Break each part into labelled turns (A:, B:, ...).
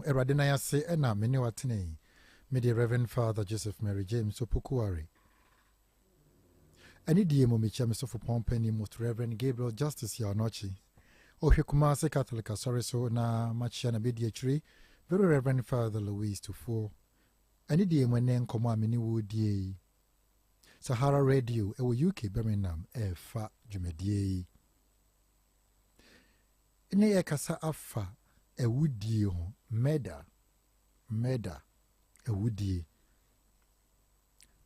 A: Awurade nan ase na me ne wo atena yi. Me de Rev. Father Joseph Mary James Opoku-Ware. Anidie mu mekyia me sɔfopɔn panin Most Rev. Gabriel Justice Yaw Anokye. Ɔhwɛ Kumasi Catholic Asɔre so na makyia na bɛdi akyire Very Rev. Father Louis Tufuo. Anidie mu ɛnɛ nkɔmmɔ a me ne wo redie yi, Sahara Radio ɛwɔ UK Birmingham ɛrefa dwumadie yi. Ne yɛkasa afa awudie ho, murder, murder, awudie.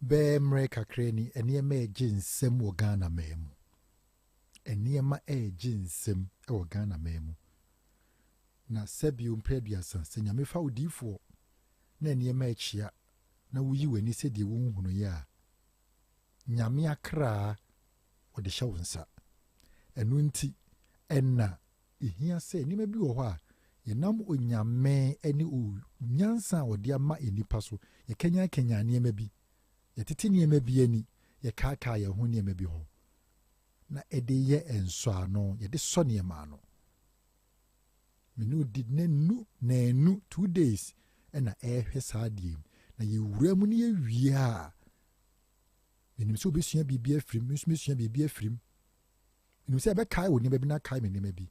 A: Bɛɛ mmerɛ kakra ni, nneɛma ɛregye nsam wɔ Ghana man mu. Nneɛma ɛregye nsam wɔ Ghana man mu. Na sɛbio mprɛ aduasa, sɛ Nyame fa odiyifoɔ na nneɛma ɛkyea na woyi w'ani sɛdeɛ wonhunuiɛ a, Nyame akra ɔde hyɛ wo nsa. Ɛno nti na ɛhia sɛ nneɛma bi wɔ hɔ a yɛnam Onyame ne nyansa a ɔde ama nnipa so, yɛkanyankanyan nneɛma bi, yɛtete nneɛma bi ani, yɛkaakaa yɛn ho nneɛma bi ho, na ɛde yɛ nsɔano, yɛde sɔ nneɛma ano. Me ne odi nanu nanu 2 days ɛna ɛrehwɛ saa adeɛ yi na yɛwura mu ne yɛwie a, menim sɛ wobɛsua biribi afirim, me nso mɛsua biribi afirim. Menim sɛ ɛbɛkae wo nneɛma bi na akae me nneɛma bi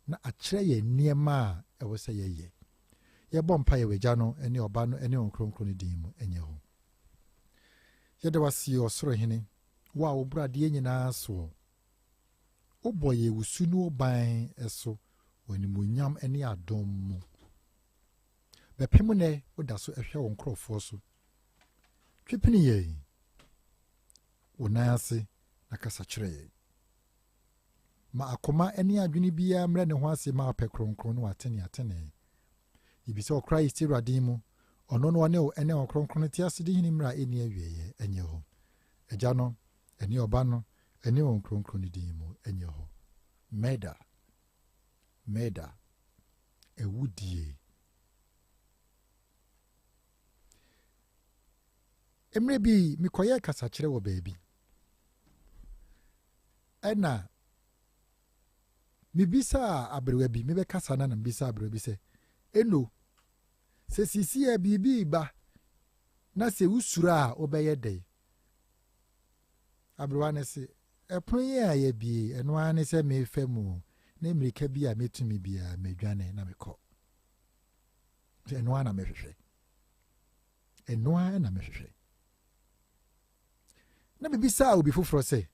A: na akyerɛ yɛn nneɛma a ɛwɔ sɛ yɛyɛ. Yɛbɔ mpa yɛ wɔ Agya no ne Ɔba no ne Honhom Kronkron no din mu, ɛnyɛ hɔ. Yɛda wase, ɔsoro hene, wo a woboro adeɛ nyinaa soɔ. Wobɔ yɛ wo su ne wo ban so wɔ animuonyam ne adom mu. Bɛpem nnɛ woda so hwɛ wo nkurɔfoɔ so. Twepene yɛn wo nan ase na kasa kyerɛ yɛn. Ma akoma ne adwene biara mmerɛ ne ho ase ma apɛ kronkron ne watene atene. Yɛbisa wɔ Christ Awurade mu, ɔno no ɔne wo ne wo kronkron no te ase de hene mmerɛ a ɛnni awieeɛ, ɛnyɛ hɔ. Agya no, ɛne Ɔba no, ɛne wɔn kronkron no din mu, ɛnyɛ hɔ. Murder, murder, awudie. Mmerɛ bi mekɔyɛɛ kasakyerɛ wɔ baabi ɛna mebisaa aberewa bi, mebɛkasa na na mebisaa aberewa bi sɛ, eno sɛ sisi a biribi ba na sɛ wosuro a wobɛyɛ dɛn? Aberewa no se, ɛpono yi a yɛbie, ɛno ara ne sɛ mefa mu na mmirika bi a metumi biara medwane na mekɔ. Ɛno ara na mehwehwɛ, ɛno ara na mehwehwɛ. Na mebisaa obi foforɔ sɛ,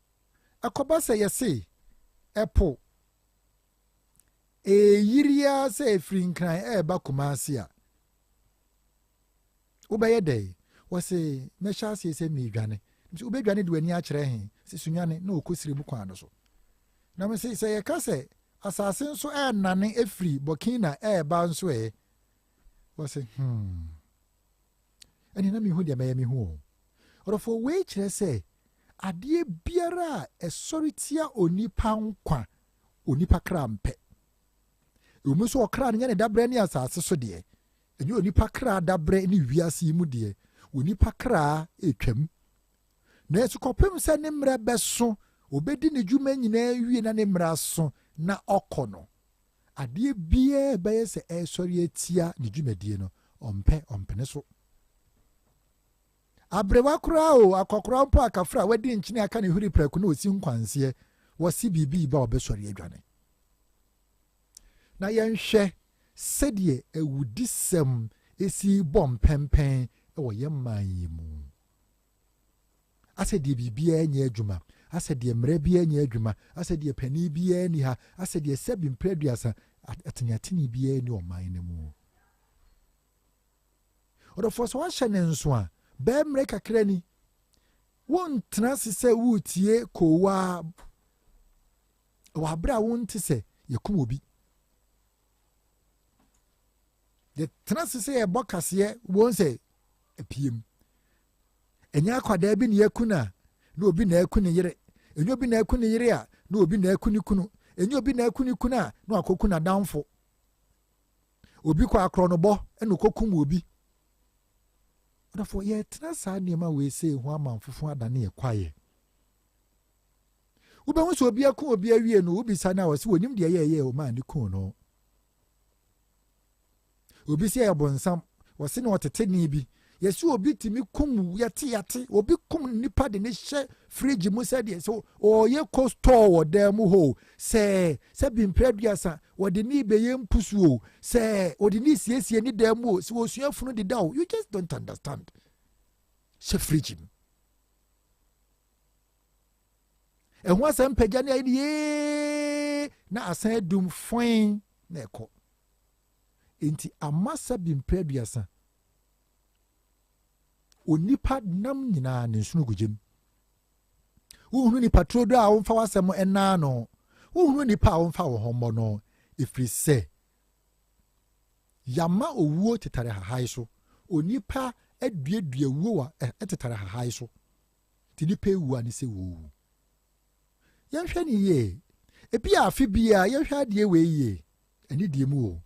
A: ɛkɔba sɛ yɛse ɛpo ɛyiri sɛ ɛfiri Nkran ɛɛba Kumase a, wobɛyɛ dɛn? Wɔse mɛhyɛ aseɛ sɛ meedwane. Nti wobɛdwane de w'ani akyerɛ he? Sɛ Sunwane na ɔkɔ sire mu kwan no so. Na mese sɛ yɛka sɛ asase nso ɛɛnane ɛfiri Burkina ɛɛba nso ɛ? Wɔse ɛne na mehu deɛ mɛyɛ me ho o. Ɔdɔfoɔ, wei kyerɛ sɛ adeɛ biara a ɛsɔre tia onipa nkwa, onipa kra mpɛ. Ɛwɔ nso ɔkra no nyɛ ne dabrɛ ne asase so deɛ, ɛnyɛ onipa kra dabrɛ ne wiase yi mu deɛ, onipa kra ɛtwam. Nanso kɔpem sɛ ne mmerɛ bɛso, obɛdi ne dwuma nyinaa wie na ne mmerɛ aso na ɔkɔ no, adeɛ biara bɛyɛ sɛ ɛresɔre atia ne dwumadie no, ɔmpɛ, ɔmpene so. Aberewa koraa o, akɔkora mpo, akafra a wadi nkyene aka ne hwiri prɛko na osi nkwanseɛ, wɔsi biribi ba, ɔbɛsɔre adwane. Na yɛnhwɛ sɛdeɛ awudisɛm esi bɔ mpɛmpɛn wɔ yɛn man yi mu, asɛ deɛ biribiara nyɛ adwuma, asɛ deɛ mmerɛ biara nyɛ adwuma, asɛ deɛ panin biara ni ha, asɛ deɛ sɛbi mpere aduasa ateneatene biara ni ɔman no mu. Ɔdɔfoɔ, sɛ wahyɛ ne nso a, bɛɛ mmerɛ kakra ni wontena ase sɛ woretie koowaa wɔ abere a wonte sɛ yɛkum obi. Yɛtena ase sɛ yɛbɔ kaseɛ wɔn sɛ apiem, ɛnyɛ akwadaa bi na yɛku no a, na obi na aku ne yere. Ɛnyɛ obi na aku ne yere a, na obi na aku ne kunu. Ɛnyɛ obi na aku ne kunu a, na wakɔku n'adamfo. Obi kɔ akorɔ no bɔ ɛna ɔkɔkum obi. Ɔdɔfo, yɛtena saa nneɛma wei sɛ ho amanfofo adane yɛ kwaeɛ. Wobɛhu sɛ obi aku obi awie no, wobisa no a, wɔsɛ wɔnim deɛ yɛyɛ ɔmaa ne ku no. Obi sɛ ɛyɛ bonsam, wɔse na ɔtete ne bi. Yɛsi obi tumi kum, yɛte yɛte, obi kum nipa de ne hyɛ fridge mu sɛdeɛ sɛ ɔyɛ kɔ store wɔ dan mu hɔ sɛ sɛ bi mpere 30 wɔde ne bɛyɛ mpusu o, sɛ wɔde ne siesie ne dan mu o, sɛ wɔsua funu deda o, you just don't understand. Hyɛ fridge mu. Ɛho asɛm pagya ne ayɛ ne yee na asan adum fɔn na ɛkɔ. Enti ama sɛ bi mpere 30 onipa nam nyinaa ne nsono gu gyam. Wohunu nipa turodo a womfa w'asɛm ɛnaa no, wohunu nipa a womfa wo ho mmɔ no, ɛfiri sɛ yama owuo tetare hahae so. Onipa aduadua wuo wa ɛtetare hahae so. Nti nipa ewu a ne sɛ wuowu. Yɛnhwɛ ne yie. Ebi a afe biara yɛhwɛ adeɛ wei yie. Ɛne deɛ mu o.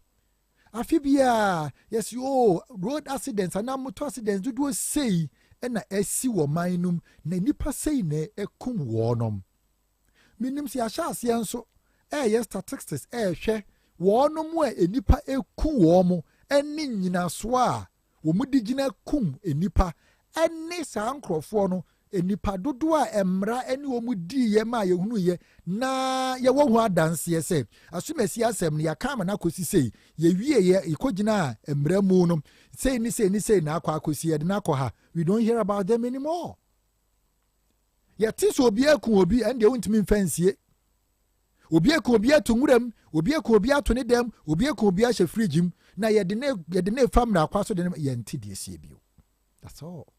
A: Afe biara yɛsi o road accidents anaa motor accidents dodoɔ sei ɛna ɛsi wɔ man no mu na nipa sei na ɛkum wɔnom. Menim sɛ yɛahyɛ aseɛ nso ɛyɛ statistics ɛɛhwɛ wɔnom a nipa eku wɔn mo ɛne nyinasoɔ a wɔn de gyina kum nipa ɛne saa nkurɔfoɔ no nipa dodoɔ a mmara ɛne wɔn diiɛ ma yɛhunu yɛ na yɛwɔ ho adanseɛ sɛ asomasi asɛm no yɛaka ama no akɔsi sei, yɛwie yɛ yɛkɔgyina a mmara mu no sei ne sei ne sei na akɔ akɔsi yɛde no akɔ ha. We don't hear about them anymore. Yɛte sɛ obi aku obi, ɛn deɛ wontumi mfa nsie. Obi aku obi ato nwuram, obi aku obi ato ne dɛm, obi aku obi ahyɛ fridge mu na yɛde ne fa mmara kwa so de ne yɛnte deɛ sie bio. That's all.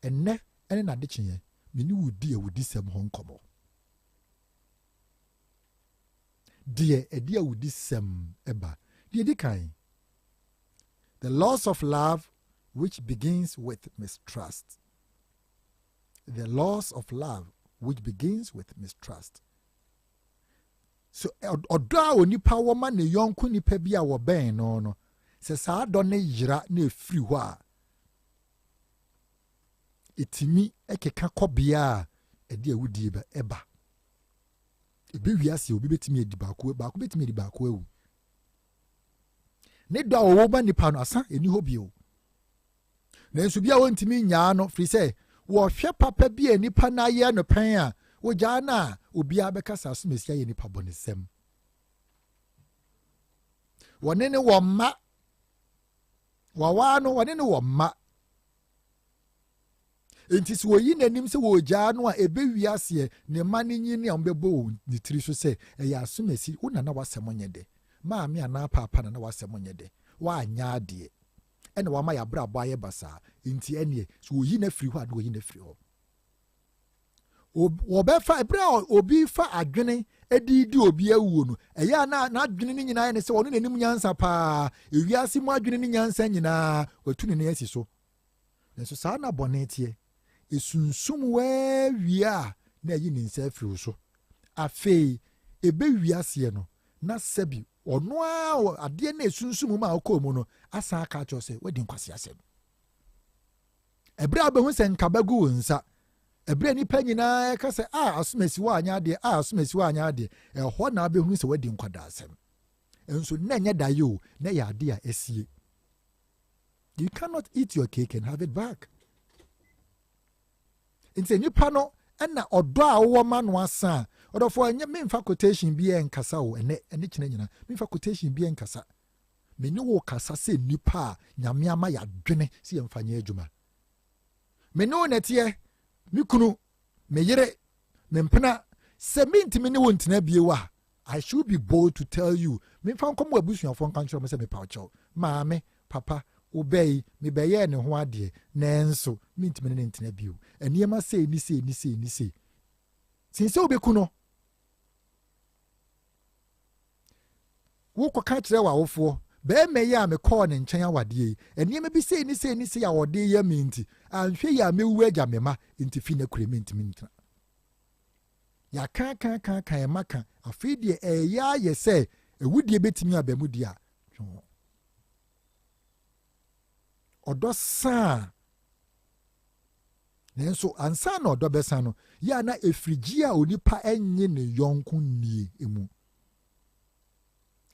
A: Ɛnnɛ ɛne n'adekyeɛ me ne wo di awudisɛm ho nkɔmmɔ. Deɛ ɛde awudisɛm ɛba, deɛ di kan, the loss of love which begins with mistrust. The loss of love which begins with mistrust. So ɔdɔ a onipa wɔ ma ne yɔnko nipa bi a wɔbɛn no no, sɛ saa dɔ ne yera na efiri hɔ a, etimi ɛkeka kɔbea a ɛde awudie ba ɛba. Ebi wiase obi betumi adi baako, baako betumi adi baako awu. Ne dɔ a wɔwɔ ma nipa no asa eni hɔ bio. Nanso bi a wɔntumi nyaa no firi sɛ wɔhwɛ papa bi a nipa no ayɛ no pɛn a wogyaa no a, obiara bɛka sɛ asomasi ayɛ nipa bɔnesɛm. Wɔne ne wɔ mma, wɔwaa no, wɔne ne wɔ mma. Nti sɛ wɔyi n'anim sɛ wɔgyaa no a, ɛbɛwi aseɛ ne mma no nyi ne a wɔbɛbɔ wɔ ne tiri so sɛ ɛyɛ asomasi wo nana wasɛm nyɛ dɛ, maame anaa paapa nana wasɛm nyɛ dɛ, woanyɛ adeɛ ɛna wama yɛ abrabɔ ayɛ basaa. Nti ɛneɛ sɛ wɔyi no afiri hɔ a, na wɔyi no afiri hɔ. Wɔbɛfa ɛberɛ a obi fa adwene edi di obi awuo no, ɛyɛ a na n'adwene no nyinaa yɛ ne sɛ ɔno n'anim nyansa paa, ewiase mu adwene ne nyansa nyinaa watu ne nan asi so. Nanso saa na bɔne teɛ, esunsum wɔawie a na ɛyi ne nsa afiri wo so. Afei ɛbɛwie aseɛ no na sɛbi ɔno a adeɛ na esunsum mu a ɔkɔɔ mu no asan aka akyerɛ sɛ wadi nkwasi asɛm. Ɛberɛ a wobɛhu sɛ nkaba gu wo nsa, ɛberɛ a nipa nyinaa ɛka sɛ a asomasi wɔ anyɛ adeɛ, a asomasi wɔ anyɛ adeɛ, ɛhɔ na abɛhunu sɛ wadi nkwadaa asɛm. Nso na ɛnyɛ daeɛ o, na ɛyɛ adeɛ a ɛsie. You cannot eat your cake and have it back. Nti nipa no ɛna ɔdɔ a wɔwɔ ma no asa a, ɔdɔfoɔ, ɛnyɛ memfa quotation bi ɛnkasa o. Ɛnɛ ɛne kyerɛ nyinaa memfa quotation bi ɛnkasa. Me ne wo kasa sɛ nipa a Nyame ama yɛadwene sɛ yɛmfa nyɛ adwuma. Me ne wo nɛteɛ, me kunu, me yere, me mpena, sɛ mentumi ne wo ntena bio a, I should be bold to tell you. Memfa nkɔmmɔ abusuafoɔ nka nkyerɛ mo sɛ mepa kyɛw, maame, papa, wobɛyi mebɛyɛɛ ne ho adeɛ, nanso mentumi ne ne ntena bio, nneɛma sei ne sei ne sei ne sei. Sen sɛ wobɛku no, wokɔka kyerɛ w'awofoɔ, bɛrima yi a mekɔɔ ne nkyɛn awadeɛ yi, nneɛma bi sei ne sei ne sei a wɔde yɛ me nti, anhwɛ yi a mɛwu agya me ma nti fi na kure mentumi ntena. Yɛaka ka ka ka ɛma ka, afei deɛ ɛyɛ ayɛ sɛ awudie bɛtumi aba mu deɛ a, twe ho. Ɔdɔ saa, nanso ansa na ɔdɔ bɛsa no yɛ a, na efirigye a onipa nye ne yɔnko nnie mu.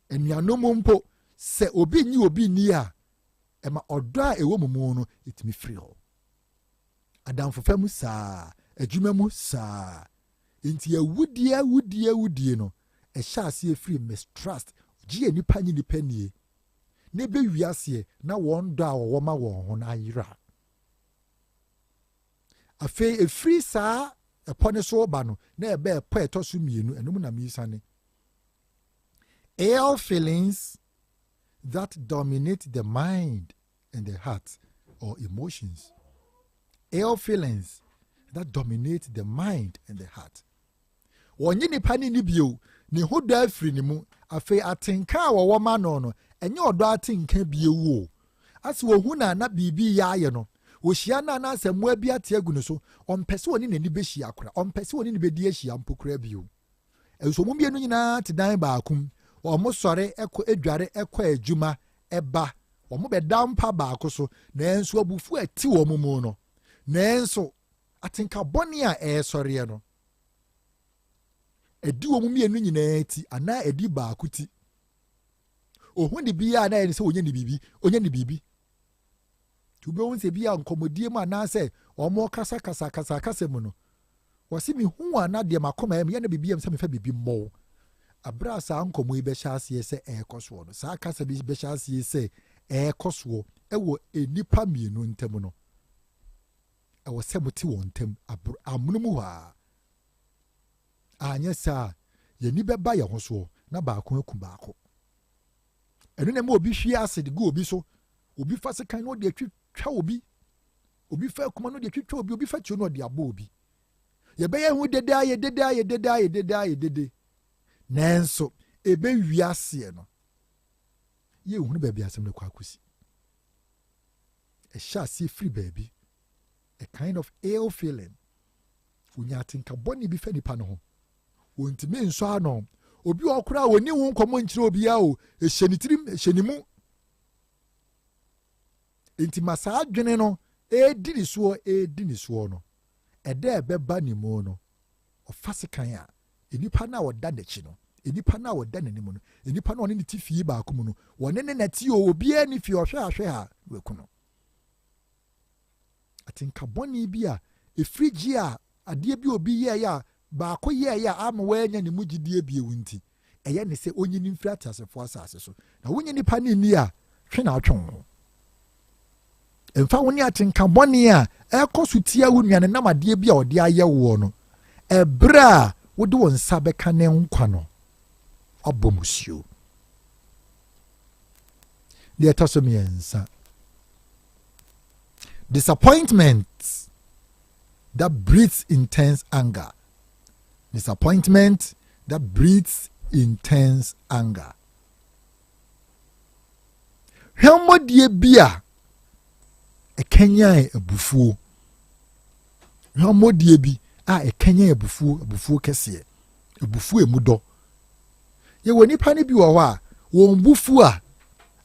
A: Anuanom mpo, sɛ obi nyi obi nni a, ɛma ɔdɔ a ɛwɔ mu mu no ɛtumi firi hɔ. Adamfofa mu saa, adwuma mu saa. Nti awudie, awudie, awudie no ɛhyɛ aseɛ firi mistrust, gye yɛ nipa nye nipa nie, na ɛbɛwi aseɛ na wɔn dɔ a wɔwɔ ma wɔn ho no ayera. Afei ɛfiri saa ɛpɔ ne so ba no na ɛbɛ ɛpɔ ɛtɔ so mmienu, ɛno na miisane. Ill feelings that dominate the mind and the heart or emotions. Ill feelings that dominate the mind and the heart. Wɔnye nipa ne ni bio, ne ho dɔ afiri ne mu. Afei atenka a wɔwɔ ma no no, ɛnyɛ ɔdɔ atenka bio o. Ase wɔhu na na biribi yɛ ayɛ no, wɔhyia no anaasɛ mmoa bi ate agu ne so, ɔmpɛ sɛ ɔne n'ani bɛhyia kora, ɔmpɛ sɛ ɔne ne bɛdi ahyia mpo kora bio. Nso wɔn mmienu nyinaa te dan baako mu, wɔn sɔre ɛkɔ adware, ɛkɔ adwuma, ɛba, wɔn bɛda mpa baako so, nanso abufu a ɛte wɔn mu no, nanso atenka bɔne a ɛresɔreɛ no ɛdi wɔn mmienu nyinaa ti anaa ɛdi baako ti. Ohun ne bi a na yɛ ne sɛ onye ne biribi, onye ne biribi tí wobɛhu sɛ bi a nkɔmmɔdie mu anaasɛ wɔn kasa kasa kasa kasa mu no, wɔsi mi hu a na deɛ makoma yɛ mi yɛ na biribi yɛ mi sɛ mefa biribi mmɔw. Abere a saa nkɔmmɔ yi bɛhyɛ aseɛ sɛ ɛrekɔ soɔ no, saa kasa bi bɛhyɛ aseɛ sɛ ɛrekɔ soɔ ɛwɔ nnipa mmienu ntam no, ɛwɔ sɛ mote wɔn ntam amono mu hɔ a, anyɛ saa yɛni bɛba yɛn ho soɔ na baako aku baako. Ɛno na ɛma obi hwie acid gu obi so, obi fa sekan na ɔde atwitwa obi, obi fa akuma na ɔde atwitwa obi, obi fa tuo na ɔde abɔ obi. Yɛbɛyɛ ho dede ayɛ dede ayɛ dede ayɛ dede ayɛ dede, nanso ɛbɛwi aseɛ no, yɛhunu baabi asɛm no kɔ akɔsi. Ɛhyɛ aseɛ firi baabi, a kind of ill feeling, onya atenka bɔne bi fa nipa no ho, wɔntumi nsɔ ano. Obi wɔ koraa a wɔni ho nkɔmmɔ nkyerɛ obiara o, ɛhyɛ ne tirim, ɛhyɛ ne mu. Nti ma saa adwene no ɛredi ne soɔ, ɛredi ne soɔ no, ɛdɛ ɛbɛba ne mu no, ɔfa sekan a nipa no a ɔda n'akyi no, nipa no a ɔda n'anim no, nipa no a ɔne ne ti fie baako mu no, wɔne ne nɛte o, obiara ne fie, ɔhwɛ ahwɛ a waku no. Atenka bɔne bi a ɛfiri gye a adeɛ bi obi yɛɛyɛ a baako yɛɛyɛ a ama wɔanya ne mu gyidie bio nti, ɛyɛ ne sɛ onyini mfiri ateasefoɔ asase so. Na wonye nipa ne nni a, twe na atwe wo ho. Mfa wo ne atenka bɔne a ɛkɔ so tia wo nua no nam adeɛ bi a ɔde ayɛ woɔ no. Ɛberɛ a wode wo nsa bɛka ne nkwa no, abɔ musuo. Deɛ ɛtɔ so mmiɛnsa, disappointment that breeds intense anger. Disappointment that breeds intense anger. Hwɛmmɔdeɛ bi a ɛkanyan abufuo, hwɛmmɔdeɛ bi a ɛkanyan abufuo, abufuo kɛseɛ, abufuo emu dɔ. Yɛwɔ nipa no bi wɔ hɔ a wɔn bufu a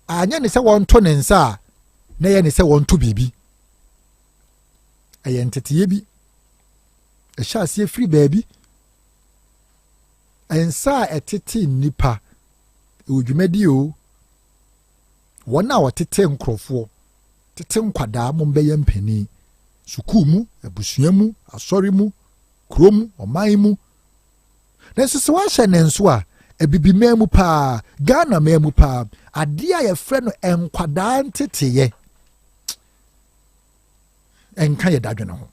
A: anyɛ ne sɛ wɔnto ne nsa a, na ɛyɛ ne sɛ wɔnto biribi. Ɛyɛ nteteeɛ bi, ɛhyɛ aseɛ firi baabi. Nsa a ɛtete nipa ɛwɔ dwumadi o. Wɔn a wɔtete nkurɔfoɔ, tete nkwadaa mo bɛyɛ mpanin, sukuu mu, abusua mu, asɔre mu, kurom, ɔman mu, nanso sɛ wɔahyɛ ne nso a, abibiman mu paa, Ghana man mu paa, adeɛ a yɛfrɛ no nkwadaa nteteyɛ ɛnka yɛ dadwene ho.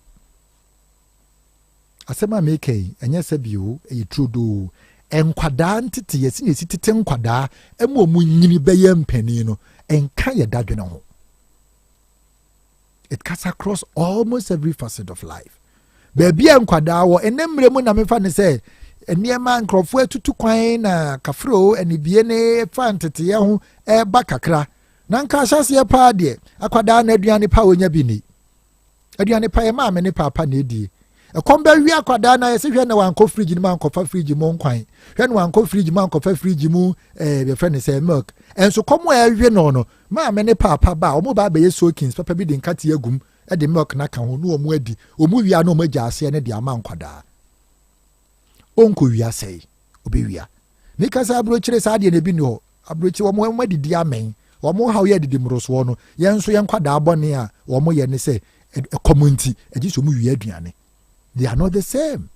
A: Asɛm a meka yi, ɛnyɛ sɛ bio, ɛyɛ turodoo. Nkwadaa nteteyɛ, sɛ yɛsi tete nkwadaa ɛma ɔmo nyini bɛyɛ mpanin no, ɛnka yɛ dadwene ho. It cuts across almost every facet of life. Baabi a nkwadaa wɔ ɛnɛ mmerɛ mu na mefa ne sɛ nneɛma nkurɔfoɔ atutu kwan na kafro anibie ne fa nteteyɛ ho ɛreba kakra. Na nka ahyɛseɛ paa deɛ, akwadaa no aduane pa a onya bi ni, aduane pa yɛ maame ne paapa na edie. Ɛkɔm bɛwi akwadaa na yɛsɛ hwɛ na wankɔ fridge no mu ankɔfa fridge mu nkwan, hwɛ na wankɔ fridge mu ankɔfa fridge mu yɛfrɛ ne sɛ milk. Ɛnso kɔm a ɛwe no, maame ne paapa ba a wɔn ba abɛyɛ soakings papa bi de nkate agum, ɛde milk na ka ho na wɔn adi. Wɔn wia na wɔn agya aseɛ ne de ama nkwadaa. Ɔnkɔ wia sɛe, ɔbɛwia ne kasa aburokyire saa deɛ na ebi ni hɔ. Aburokyi wɔn wɔn adidi amɛn. Wɔn haw yɛ adidi mmorosoɔ no. Yɛn nso yɛn nkwadaa bɔne a wɔn yɛ ne sɛ ɛkɔm nti ɛgye sɛ wɔn wia aduane. They are not the same.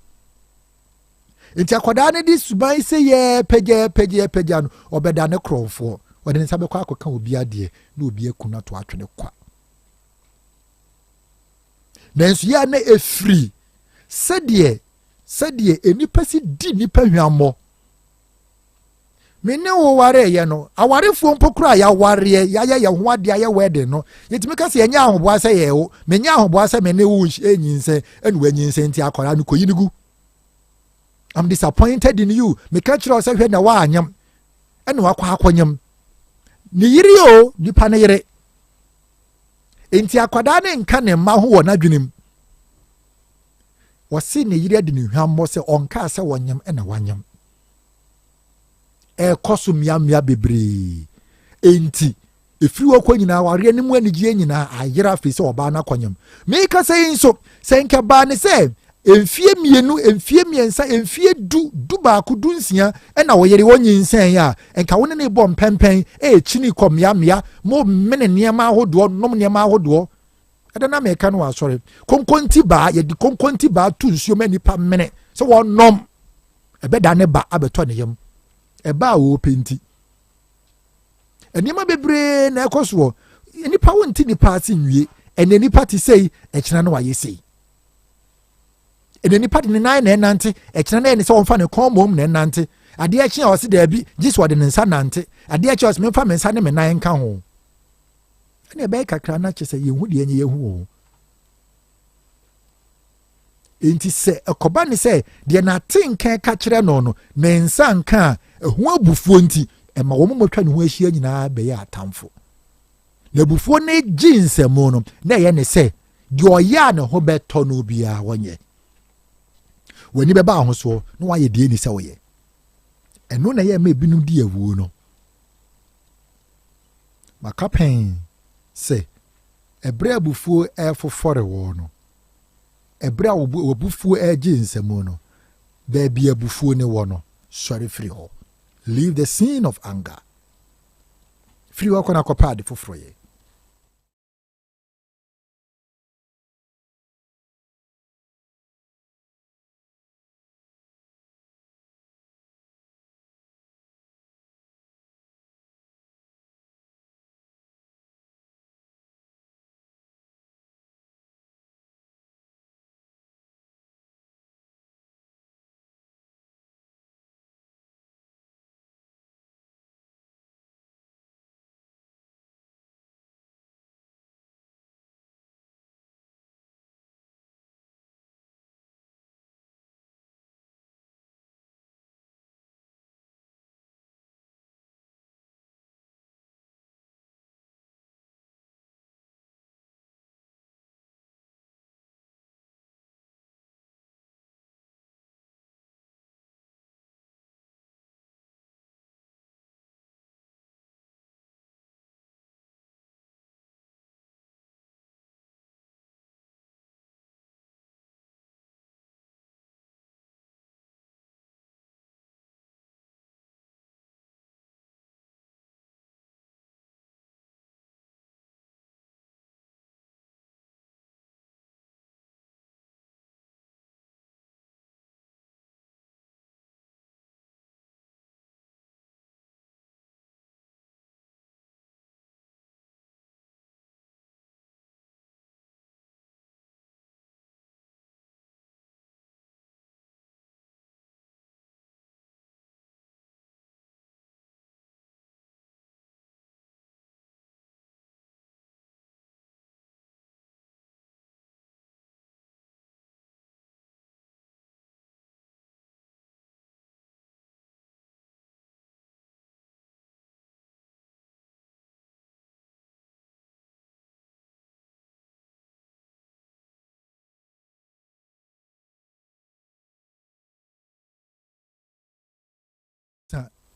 A: Nti akwadaa no de suban sɛ yɛ pagya pagya pagya no, ɔbɛda ne korɔmfoɔ. Ɔde ne nsa bɛkɔ akɔka obi adeɛ na obi aku no ato atwene kwa. Nanso yɛ na efiri sɛdeɛ sɛdeɛ nnipa si di nnipa hwammɔ. Me ne wo wareeɛ no, awarefoɔ mpo koraa yɛawareɛ, yɛayɛ yɛn ho adeɛ, ayɛ wedding no, yɛtumi ka sɛ yɛnyɛ ahoboa sɛ yɛwo. Menyɛ ahoboa sɛ me ne wo nyinsɛn, ɛna wanyinsɛn nti akwadaa no kɔyi no gu. I'm disappointed in you. Meka kyerɛ wo sɛ hwɛ na woanyam, ɛna wakɔ akɔnyam. Ne yere o, nipa ne yere. Nti akwadaa ne nka ne mma ho wɔ n'adwenem. Wɔse ne yere adi ne hwammɔ sɛ ɔnkaa sɛ wɔnyam ɛna wanyam. Ɛrekɔ so mmeammea bebree. Enti, ɛfiri hɔ kɔ nyinaa, awareɛ no mu anigyeɛ nyinaa ayera afei sɛ ɔbaa no akɔnyam. Meka sɛ yi nso, sɛ nka baa ne sɛ mfie 2, mfie 3, mfie 10, 11, 16 ɛna wo yere wɔnyinsɛn a, nka wo ne ne bɔ mpɛmpɛn, ɛɛkyini kɔ mmeammea, mo mene nneɛma ahodoɔ, nom nneɛma ahodoɔ. Ɛda na meka no wɔ asɔre. Konkonti baa, yɛde konkonti baa to nsuo ma nipa mene sɛ wɔnom. Ɛbɛda ne ba abɛtɔ ne yam. Ɛba a wɔpɛ nti. Nneɛma bebree na ɛkɔ soɔ. Nipa wo nti nipa ase nwie. Ɛnɛ nipa te sei, ɛkyena no wayɛ sei. Ɛnɛ nipa de ne nan na ɛnante, ɛkyena na ɛne sɛ wɔmfa ne kɔn mmom na ɛnante. Adeɛ kye a ɔse daabi, gye sɛ ɔde ne nsa nante. Adeɛ kye a ɔse memfa me nsa ne me nan nka ho. Ɛna ɛbɛyɛ kakra na kyerɛ sɛ yɛnhu deɛ ɛnyɛ yɛhu wɔ ho. Enti sɛ ɛkɔba ne sɛ deɛ n'ate nka ka kyerɛ no no, ne nsa nka a, ɛho abufuo nti, ɛma wɔn a wɔatwa ne ho ahyia nyinaa bɛyɛ atamfo. Na abufuo no gye nsɛmmo no, na ɛyɛ ne sɛ deɛ ɔyɛ a ne ho bɛtɔ no biara wɔnyɛ. W'ani bɛba ahosoɔ na wayɛ deɛ ɛni sɛ ɔyɛ. Ɛno na ɛyɛ ma ebinom di awuo no. Maka pɛn sɛ ɛberɛ abufuo ɛrefofɔre wɔ no, ɛberɛ a w'abufuo ɛregye nsɛmmo no, baabi abufuo ne wɔ no, sɔre firi hɔ. Leave the scene of anger. Firi hɔ kɔ na kɔpɛ ade foforɔ yɛ.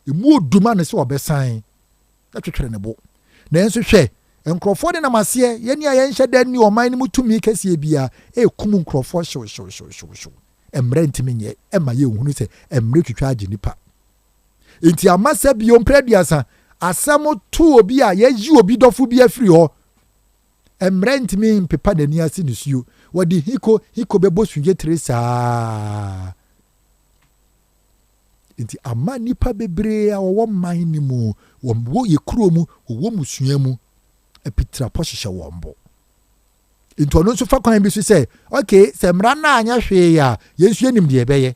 A: Emu oduma ne sɛ ɔbɛsan na twetwere ne bo. Nanso hwɛ, nkurɔfoɔ de nam aseɛ, yɛne a yɛnhyɛ da nni ɔman no mu tumi kɛseɛ biara, ɛrekum nkurɔfoɔ hyew hyew hyew hyew hyew. Mmerɛ ntumi nyɛ, ɛma yɛnhunu sɛ mmerɛ twitwa agye nipa. Nti ama sɛ bio mprɛ aduasa, Asɛm to obi a yɛayi obi dɔfo bi afiri hɔ. Mmerɛ ntumi mpepa n'ani ase nisuo. Wɔde hiko hiko bɛbɔ sugye saa. Nti ama nnipa bebree a wɔwɔ man no mu, wɔwɔ yɛ kuro mu, wɔwɔ musua mu, apitirapɔ hyehyɛ wɔn bo. Nti ɔno nso fa kwan bi so sɛ, okay, sɛ mmara no anyɛ hwee a, yɛn nso yɛnim deɛ ɛbɛyɛ.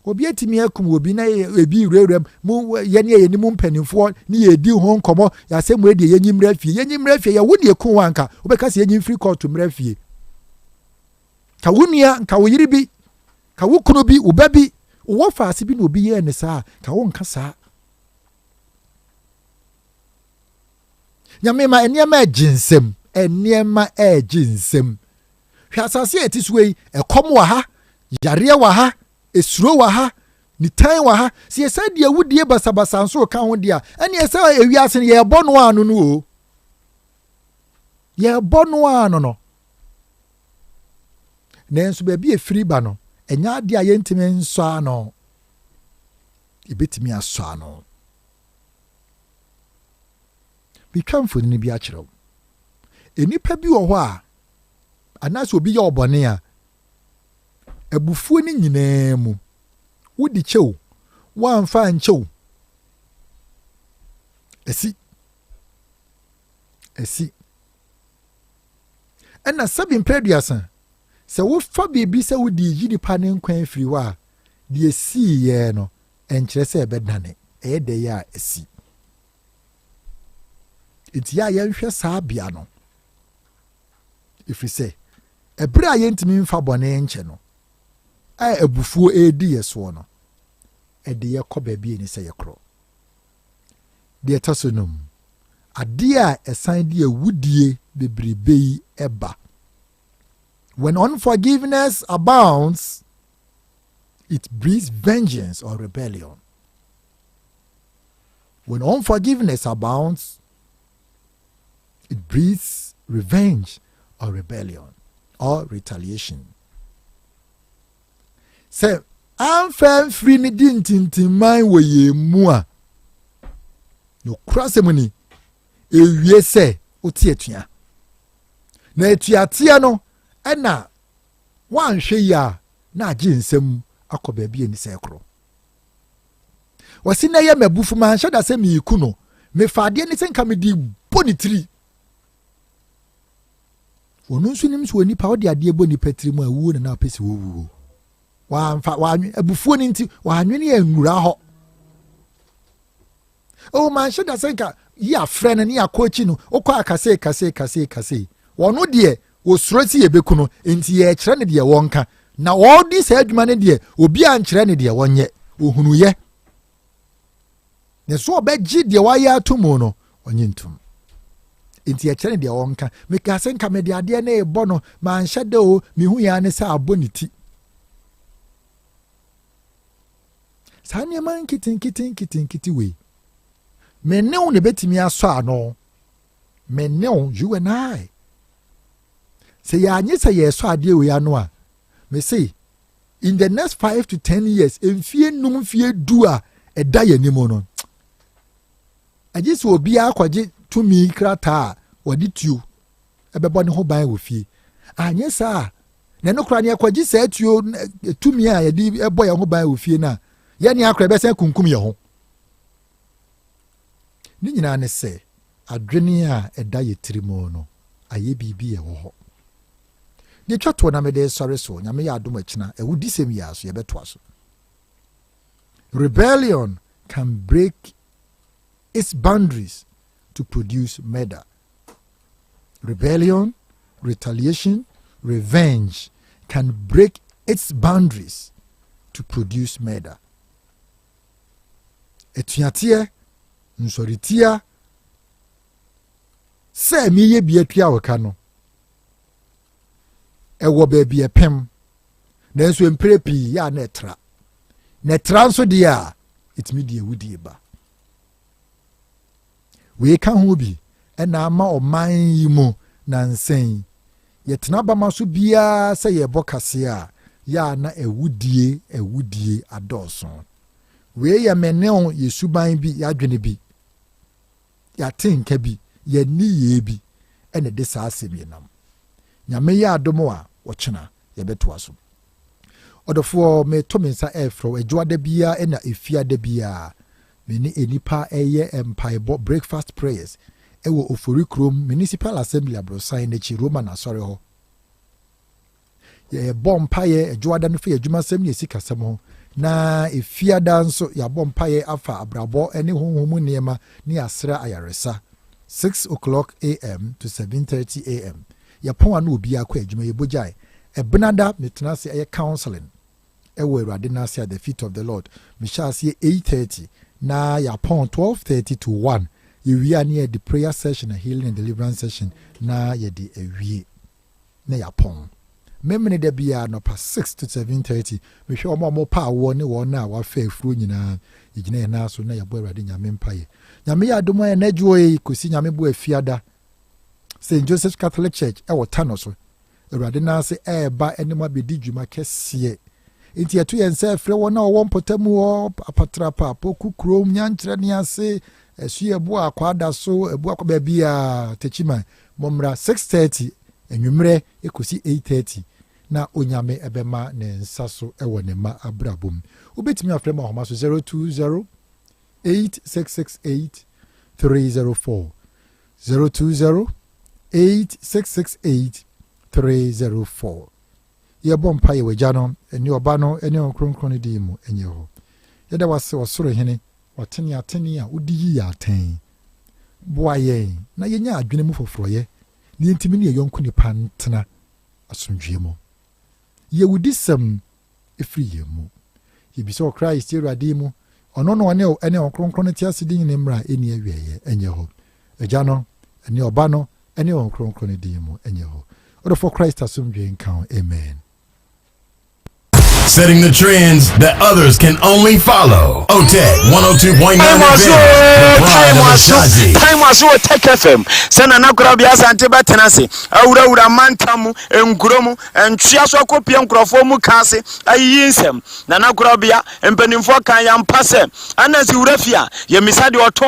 A: Obi atumi akum obi na ebi wurawura mu, yɛne yɛ yɛnim mpanimfoɔ ne yɛdi ho nkɔmmɔ, yɛasɛ mu adi, yɛnyi mmra fie, yɛnyi mmra fie. Yɛwo ne ekum wa nka wobɛka sɛ yɛnyi mfiri kɔɔto mmra fie. Ka wo nua, nka wo yere bi, ka wo kunu bi, wo ba bi, wowɔ faase bi na obi yɛɛ ne saa, ka wo nka saa. Nyame ma nneɛma ɛgye nsam, nneɛma ɛgye nsam. Hwɛ asase a ɛte so yi, ɛkɔm wɔ ha, yareɛ wɔ ha, esuro wɔ ha, nitan wɔ ha. Sɛ yɛsɛ deɛ awudie basabasa nso ka ho deɛ a, ɛne ɛsɛ ewiase no yɛrebɔ no ano no o. Yɛrebɔ no ano no. Nanso baabi efiri ba no, ɛnyɛ adeɛ a yɛntumi nsɔ ano. Yɛbɛtumi asɔ ano. Metwa mfonini bi akyerɛ wo. Nnipa bi wɔ hɔ a, anaasɛ obi yɛ ɔbɔne a, abufuo no nyinaa mu, wodi kyɛw, woamfa ankyɛw. Asi. Asi. Ɛna sɛbi mpɛ 30, sɛ wofa biribi sɛ wode yi nipa ne nkwa afiri hɔ a, deɛ esiiɛ no, ɛnkyerɛ sɛ ɛbɛdane. Ɛyɛ dɛ yɛ a asi. Nti yɛ a yɛnhwɛ saa bea no, ɛfiri sɛ ɛberɛ a yɛntumi mfa bɔne nkyɛ no, a abufuo ɛredi yɛ soɔ no, ɛde yɛkɔ baabi a ɛni sɛ yɛkorɔ. Deɛ ɛtɔ so num, adeɛ a ɛsan de awudie bebrebe yi ɛba. When unforgiveness abounds, it breeds vengeance or rebellion. When unforgiveness abounds, it breeds revenge or rebellion or retaliation. Sɛ amfa mfiri ne di ntintimman wɔ yɛn mu a, nokora sɛm ni, ewie sɛ wote atua. Na atuateɛ no, ɛna woanhwɛ yi a, na agye nsɛm akɔ baabi a ni sɛ korɔ. Wɔsi na ɛyɛ m'abufu, manhyɛ da sɛ miiku no, mefa adeɛ ne sɛ nka mede bɔ ne tiri. Ɔno nso nim sɛ onipa ɔde adeɛ bɔ nipa tiri mu a, wuo na na ɔpɛ sɛ wɔwuo. Wamfa wanwe abufuo no nti wanwene anwura hɔ. O, manhyɛ da sɛ nka yi afrɛ no ne akɔ akyi no, wokɔ akasee kasee kasee kasee. Wɔno deɛ wɔsuro si yɛbɛku no, nti yɛkyerɛ no deɛ wɔnka. Na wɔdi saa adwuma no deɛ, obi ankyerɛ no deɛ wɔnyɛ, ohunuyɛ. Na so ɔbɛgye deɛ wayɛ ato mu no, ɔnye ntom. Nti yɛkyerɛ no deɛ wɔnka. Meka sɛ nka mede adeɛ no rebɔ no, manhyɛ da o, mehu yɛn ne sɛ abɔ ne ti. Saa nneɛma nketenkete nketenkete wei, me ne wo na ebɛtumi asɔ ano. Me ne wo, you and I. Sɛ yɛanye sɛ yɛsɔ adeɛ wei ano a, me se in the next 5 to 10 years, mfie 5, mfie 10 a ɛda yɛn anim no, agye sɛ obiara akɔgye tumi krataa a wɔde tuo ɛbɛbɔ ne ho ban wɔ fie. Anyɛ saa na ɛno koraa ne yɛkɔgye saa tuo tumi a yɛde ɛbɔ yɛn ho ban wɔ fie no a, yɛne akora ɛbɛsɛn kunkum yɛn ho. Ne nyinaa ne sɛ adwene a ɛda yɛ tiri mu no ayɛ biribi ɛwɔ hɔ. Deɛ twa toɔ na mede sɔre so, Nyame yɛ adom akyina ɛwo di sɛm yi a so yɛbɛtoa so. Rebellion can break its boundaries to produce murder. Rebellion, retaliation, revenge can break its boundaries to produce murder. Atuateɛ, nsɔretia sɛ meyɛ bi atua wo ka no, ɛwɔ baabi ɛpem, nanso mpere pii yɛ a na ɛtra, na ɛtra nso deɛ a, ɛtumi de awudie ba. Wei ka ho bi ɛna ama ɔman yi mu nansɛn yɛtena bama so biara sɛ yɛbɔ kaseɛ a, yɛ a na awudie awudie adɔɔso. Wei yɛ me ne wo yɛ suban bi, yɛadwene bi, yɛate nka bi, yɛn nneyɛɛ bi ɛna ɛde saa asɛm yi nam. Nyame yɛ adom a, ɔkyena yɛbɛtoa so. Ɔdɔfoɔ, meto me nsa ɛrefrɛ wo, Adwoada biara ɛna Efiada biara, me ne nnipa ɛyɛ mpaebɔ, breakfast prayers, ɛwɔ Ofori kurom Municipal Assembly aborosan n'akyi, Roman asɔre hɔ. Yɛbɔ mpaeɛ Adwoada no fa yɛ adwumasɛm ne yɛ sikasɛm ho, na Efiada nso yɛabɔ mpaeɛ afa abrabɔ ne honhom mu nneɛma ne asra ayaresa, 6 o'clock am to 7:30 am. Yɛpɔn ano, obiara kɔ adwuma, yɛbɔ gyae. Ɛbenada metena ase ɛyɛ counseling ɛwɔ Awurade n'ase at the feet of the Lord. Mehyɛ aseɛ 8:30 na yɛapɔn 12:30 to 1. Yɛwie a, ne yɛde prayer session, a healing and deliverance session, na yɛde awie na yɛapɔn. Memene da biara nɔpa 6 to 7:30, mehwɛ wɔn a wɔpa awoɔ ne wɔn a wɔafa afuro nyinaa. Yɛgyina yɛn nan so na yɛbɔ Awurade Nyame mpaeɛ. Nyame yɛ adom a, yɛn adwoɔ yi kɔsi Nyame bo Afiada, St Joseph Catholic Church ɛwɔ Tano so, Awurade n'ase ɛɛba ɛne mu abɛdi dwuma kɛseɛ. Nti yɛto yɛn nsa ɛfrɛ wɔn a wɔwɔ mpɔtam hɔ, Apatrapa, Poku kurom, Nyankyerɛ ne ase, ɛso yɛ ɛbo Akwaada so, ɛbo akɔ baabi a Techiman. Mommra 6:30 anwummerɛ ɛkɔsi 8:30 na Onyame ɛbɛma ne nsa so ɛwɔ ne mma abrabɔ mu. Wobɛtumi afrɛ mu ahoma so 020 8668 304, 020 8668 304. Yɛbɔ mpa yɛ wagya no ɛne Ɔba no ɛne Ɔkronkron no din mu. Ɛnyɛ hɔ. Yɛda wase, ɔsoro Hene, watene atene a wode yi yɛ atɛn. Boa yɛn na yɛnya adwene mu foforɔyɛ na yɛntumi ne yɛyɔnko nipa ntena asomdwie mu. Yɛwudi sɛm ɛfiri yɛn mu. Yɛbisa wɔ Christ Awurade mu, ɔno na ɔne ɛne Ɔkronkron no te ase de nyine mmra ɛni awieɛ. Ɛnyɛ hɔ. Agya no ɛne Ɔba no ɛne Ɔkronkron no din mu. Ɛnyɛ hɔ. Ɔdɔfo, Christ asomdwie nka ho. Amen.
B: Setting the trends that others can only follow. OTEC 102.9 FM, the pride of Ashanti.
C: Time aso wɔ Tech FM sɛ Nana Korabea Asante bɛtena ase awurawura mantam mu, nkuro mu, ntwea so akɔpie nkurɔfoɔ mu ka ase ayiyi nsɛm. Nana Korabea, mpanimfoɔ kan yɛmpa sɛ anansi wura fie a yɛmmisa deɛ ɔtɔn.